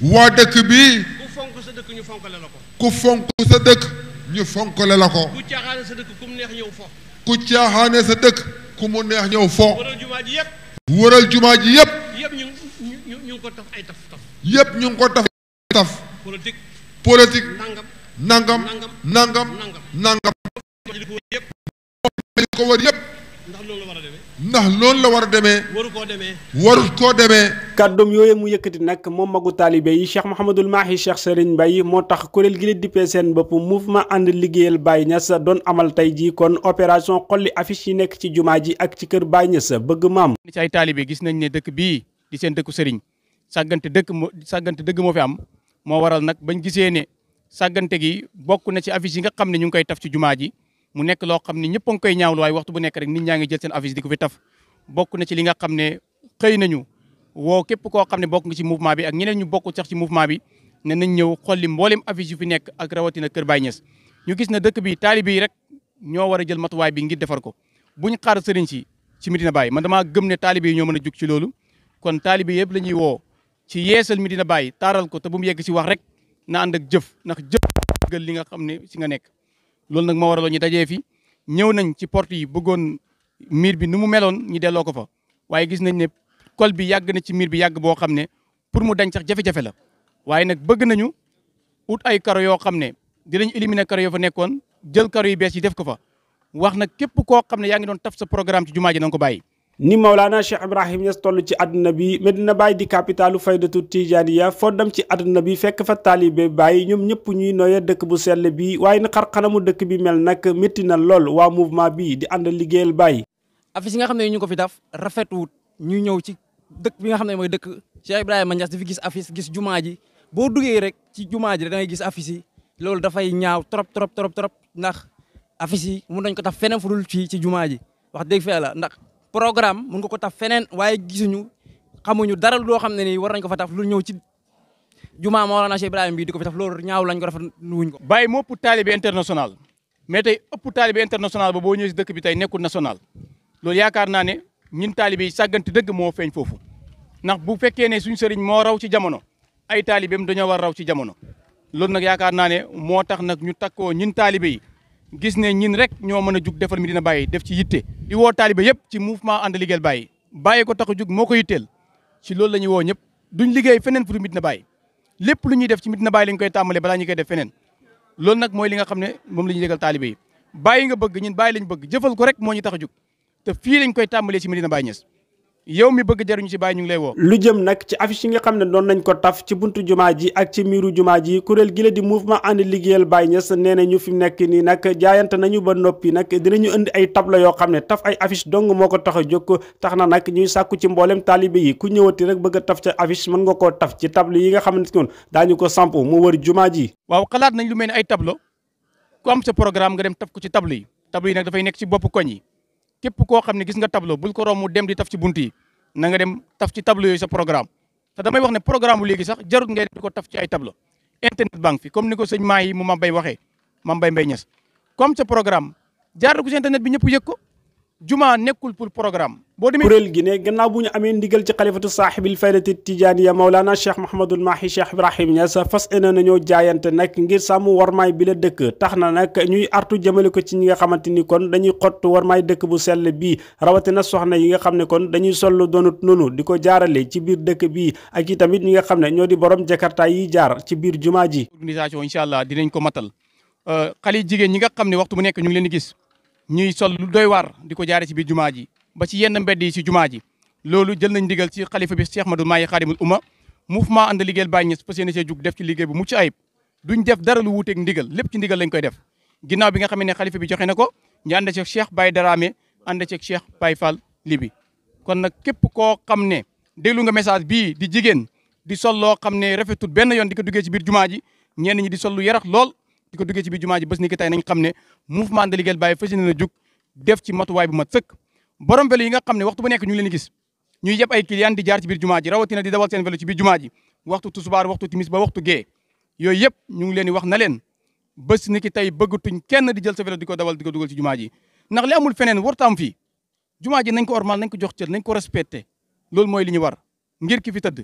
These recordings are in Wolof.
waa dëkk bi. ku fonk sa dëkk ñu fonkale la ko. ku fonk sa dëkk ñu fonkale la ko. ku caaxaane sa dëkk ku mu neex ñëw fo. ku caaxaane sa dëkk ku mu neex ñëw fo. wëral jumaa ji yëpp. wëral jumaa ji yëpp. yëpp ñu ngi ko taf ay taf. yëpp ñu ngi ko taf ay taf. politique. politique. nangam. nangam. ko wër yëpp. ndax loolu la war a demee. ndax loolu la war a demee. waru koo demee. warut koo demee. kàddoom yooyu mu yëkkati nag moom magu taalibe yi Cheikh Mouhamadul Mahi Cheikh Serigne Mbaye moo tax kuréel gi la dippee seen bopp mouvement ànd liggéeyal Baye Niass doon amal tey jii kon opération xolli affiche yi nekk ci jumaa ji ak ci kër Baye Niass bëgg maam. ci ay taalibe gis nañ ne dëkk bii di seen dëkku sëriñ sàggante dëgg moo fi am moo waral nag bañ gisee ne sàggante gi bokk na ci affiche yi nga xam ne ñu ngi koy taf ci jumaa ji mu nekk loo xam ne ñëpp a ngi koy ñaawlu waaye waxtu bu nekk rek nit ñaa ngi jël seen affiche di ko fi taf bokk na ci li nga xam ne xëy nañu woo képp koo xam ne bokk nga ci mouvement bi ak ñeneen ñu bokk sax ci mouvement bi ne nañ ñëw xolli mboolem affiche yu fi nekk ak rawatina kër Baye Niass ñu gis na dëkk bi taalibe yi rek ñoo war a jël matuwaay bi ngir defar ko buñ xaar sëriñ si ci Medina Baye man damaa gëm ne taalibe yi ñoo mën a jug ci loolu kon taalibe yëpp la ñuy woo ci yeesal Medina Baye taaral ko te bu mu yegg si wax rek na ànd ak jëf ndax jëf gël li nga xam ne si nga nekk loolu nag moo waraloo ñu dajee fi ñëw nañ ci porte yi bëggoon miir bi nu mu meloon ñu delloo ko fa waaye gis nañ ne col bi yàgg na ci miir bi yàgg boo xam ne pour mu dañ sax jafe-jafe la waaye nag bëgg nañu ut ay karo yoo xam ne dinañ éliminer karo yoo fa nekkoon jël karo yu bees yi def ko fa wax nag képp koo xam ne yaa ngi doon taf sa programme ci jumaa ji na nga ko bàyyi. ni Maulana Cheikh Ibrahim Niass toll ci àdduna bi Medina Baye di capitalu faydatu Tijaaniya foo dem ci àdduna bi fekk fa taalibe Baye ñoom ñëpp ñuy noyee dëkk bu sell bi waaye na xar xanamu dëkk bi mel nag métti na lool waa mouvement bi di ànd liggéeyal Baye. affiche yi nga xam ne ñu ko fi daf rafetwut ñu ñëw ci dëkk bi nga xam ne mooy dëkk Cheikh Ibrahima Niass di fi gis affiche gis jumaa ji boo duggee rek ci jumaa ji da ngay gis affiche yi loolu dafay ñaaw trop ndax affiche yi mun nañ ko taf feneen fu dul fii ci jumaa ji wax dëgg fa la ndax programme mun nga ko taf feneen waaye gisuñu xamuñu dara loo xam ne nii war nañ ko fa taf lu ñëw ci jumaa Mawlana Cheikh Ibrahima bi di ko fi taf loolu ñaaw lañ ko rafet wuñ ko. Baye moo ëpp taalibe international mais tey ëpp taalibe international ba boo ñëwee si dëkk bi tey nekkul national loolu yaakaar naa ne ñun taalibe yi sàggante dëgg moo feeñ foofu ndax bu fekkee ne suñ sëriñ moo raw ci jamono ay taalibeem dañoo war raw ci jamono loolu nag yaakaar naa ne moo tax nag ñu takkoo ñun taalibe yi gis ne ñin rek ñoo mën a jug defar Medina Baye def ci yitte di woo taalibe yëpp ci mouvement ànd liggéeyal Baye Baye ko tax a jug moo ko yitteel ci loolu la ñuy woo ñëpp duñ liggéey feneen fu Medina Baye lépp lu ñuy def ci Medina Baye lañ koy tàmbalee balaa ñu koy def feneen loolu nag mooy li nga xam ne moom la ñuy yëgal taalibe yi Baye nga bëgg ñun Baye lañ bëgg jëfal ko rek moo ñu tax a jug te fii lañ koy tàmbalee ci Medina Baye Niass yow mi bëgg jaruñu ci Baye ñu ngi lay woo. lu jëm nag ci affiche yi nga xam ne doon nañ ko taf ci buntu jumaa ji ak ci miiru jumaa ji kuréel gi la di mouvement ànd liggéeyal Baye Niass nee na ñu fi nekk nii nag jaayante nañu ba noppi nag dinañu indi ay tableau yoo xam ne taf ay affiche dong moo ko tax a jóg tax na nag ñuy sàkku ci mboolem taalibe yi ku ñëwati rek bëgg a taf ca affiche mën nga koo taf ci tableau yi nga xam ne daañu ko samp mu wër jumaa ji. waaw xalaat nañ lu mel ni ay tableau ku am sa programme nga dem taf ko ci tableau yi nag dafay nekk ci bopp koñ yi képp koo xam ne gis nga tableau bul ko romb mu dem di taf ci bunt yi na nga dem taf ci tableau yooyu sa programme te damay wax ne programme bu léegi sax jarut ngay di ko taf ci ay tableau internet banque fi comme ni ko sëñ maa yi mu Mame Baye waxee Mame Baye Mbaye Niass comme sa programme jaar ko ci internet bi ñëpp yëg ko juma nekkul pour programme boo demee kuréel gi ne gannaaw bu ñu amee ndigal ci xalifatu saaxibil faydati tijaaniya Maulana Cheikh Mouhamadul Mahi Cheikh Ibrahim Niass fas yéene nañoo jaayante nag ngir sàmm warmaay bi la dëkk tax na nag ñuy artu jëmale ko ci ñi nga xamante ni kon dañuy xott warmaay dëkk bu sell bii rawatina soxna yi nga xam ne kon dañuy sollu doonut noonu di ko jaarale ci biir dëkk bii ak i tamit ñi nga xam ne ñoo di borom jakarta yi jaar ci biir jumaa ji. organisation incha allah dinañ ko matal xale yi jigéen ñi nga xam ne waxtu bu nekk ñu ngi leen di gis ñuy sol lu doy waar di ko jaare ci biir jumaa ji ba ci yenn mbedd yi ci jumaa ji loolu jël nañ ndigal ci xalifa bi Cheikh Madou Mahi Khadimul Umma mouvement ànd liggéeyal Baye Niass fas yéene see jug def ci liggéey bu mucc ayib duñ def dara lu wuuteeg ndigal lépp ci ndigal lañ koy def ginnaaw bi nga xam ne xalifa bi joxe na ko ñu ànd ci Cheikh Baye Darame ànd ci Cheikh Baye Fall Libi kon nag képp koo xam ne déglu nga message bii di jigéen di sol loo xam ne rafetul benn yoon di ko duggee ci biir jumaa ji ñenn ñi di sol lu yarax lool di ko duggee ci biir jumaa ji bés ni ki tey nañ xam ne mouvement ànd liggéeyal Baye fas yéene na jug def ci matuwaay bu mat sëkk borom vélo yi nga xam ne waxtu bu nekk ñu ngi leen di gis ñuy yeb ay client di jaar ci biir jumaa ji rawatina di dawal seen vélo ci biir jumaa ji waxtu tusubaar waxtu timis ba waxtu gee yooyu yëpp ñu ngi leen di wax na leen bés ni ki tey bëggatuñ kenn di jël sa vélo di ko dawal di ko dugal ci jumaa ji ndax li amul feneen warta am fii jumaa ji nañ ko ormal nañ ko jox cër nañ ko respecté loolu mooy li ñu war ngir ki fi tëdd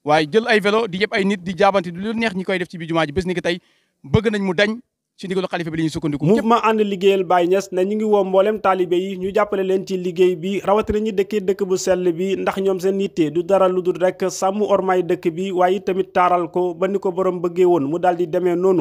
waaye jël ay vélo di yëpp ay nit di jaabante du lu neex ñi koy def ci biir jumaa ji bés ni ki tey bëgg nañ mu dañ ci ndigalu xalifa bi la ñuy sukkandiku. mouvement ànd liggéeyal Baye Niass ne ñu ngi woo mboolem taalibe yi ñu jàppale leen ci liggéey bi rawatina ñi dëkkee dëkk bu sell bi ndax ñoom seen yitte du dara lu dul rek sàmm ormaay dëkk bi waaye tamit taaral ko ba ni ko borom bëggee woon mu daal di demee noonu.